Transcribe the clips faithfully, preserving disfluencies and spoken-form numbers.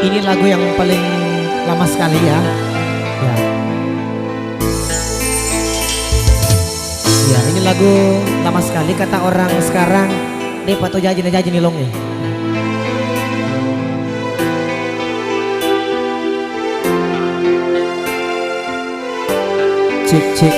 Ini lagu yang paling lama sekali ya. Ya. Ya, ini lagu lama sekali kata orang sekarang. Deh, pato jaji na jaji ni longe. Cek, cek.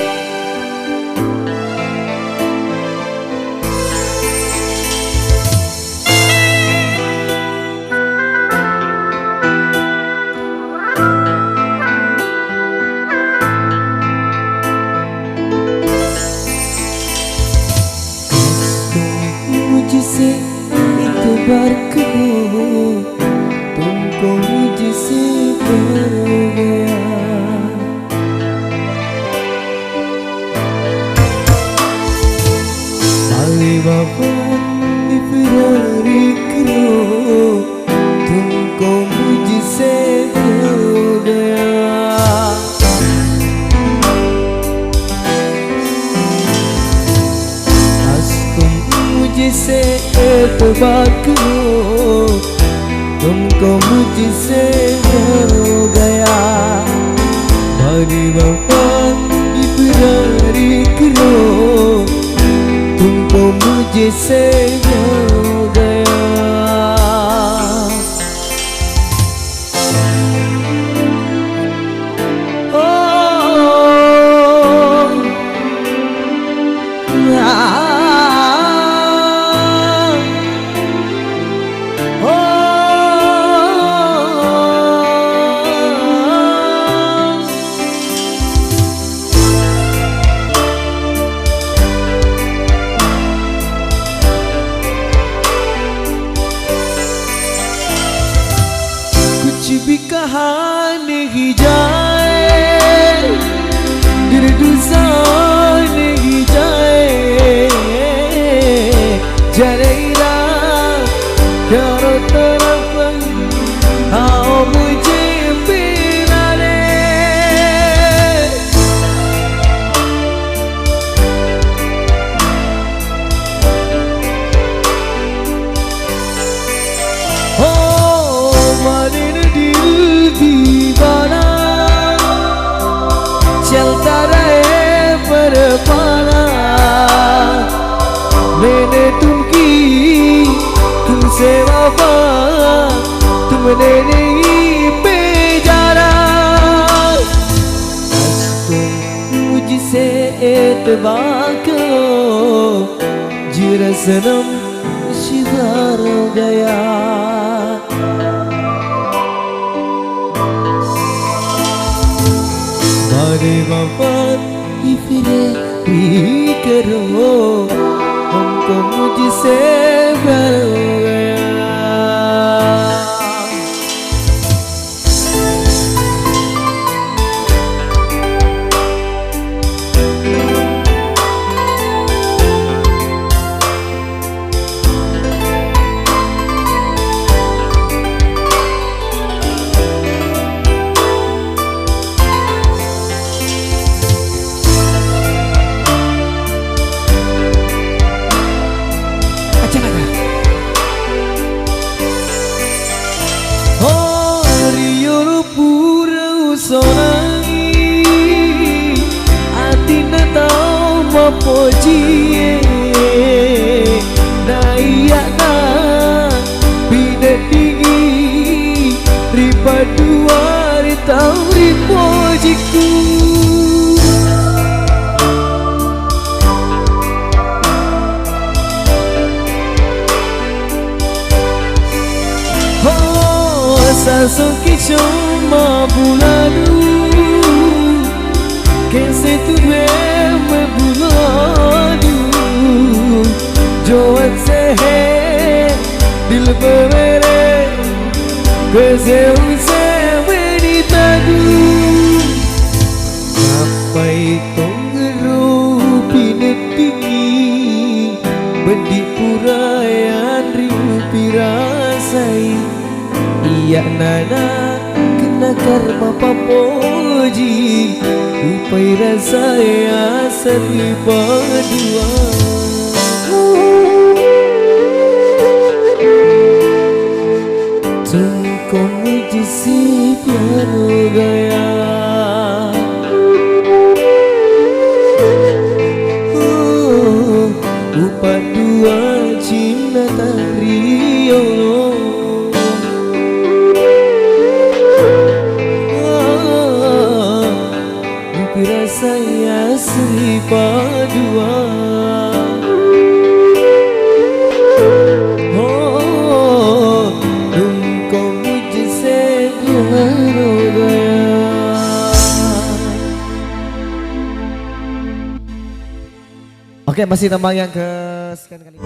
Muji se itu barku, tungko muji se bergaya. Pale bapa di Ferrari kro, tungko muji se bergaya. Asku muji se tebakku, tungko muji se gaya. Bari bapa di Ferrari kro, tungko muji se gaya. Kucibika hane hijae, dirdusa ne hijae, jareira karo tarapang, hao mujembe lale. Oh, manena diru di bana, cial tarae perpana, mene tungki, tung sewa fa, tung menene ipe jara. Astung muji se tebako, jira senam shibaro gaya. Bade mafat ifire ikero, ongko muji se baro gaya. Acanaga. Oh, riyolo pura usonangi, atinna tau mapojie, naiyya'na pineddingi ri padua ri tau ri pojikku. Ho, sasongki cuma bulanu, kese tu due me bulanu, joat sehe dilbebere, kese use menitadu. Nappai tongero pineddingi, beddi pura yanri upirasai. Iya nana kena karma papoji, upai rasai asari padua. Tungko muji Upaddua cinna tariyolo. Ah, upirasai asri padua. Oh, dungko mujise diarogaya. Oke, masih tembang yang ke sekian kali.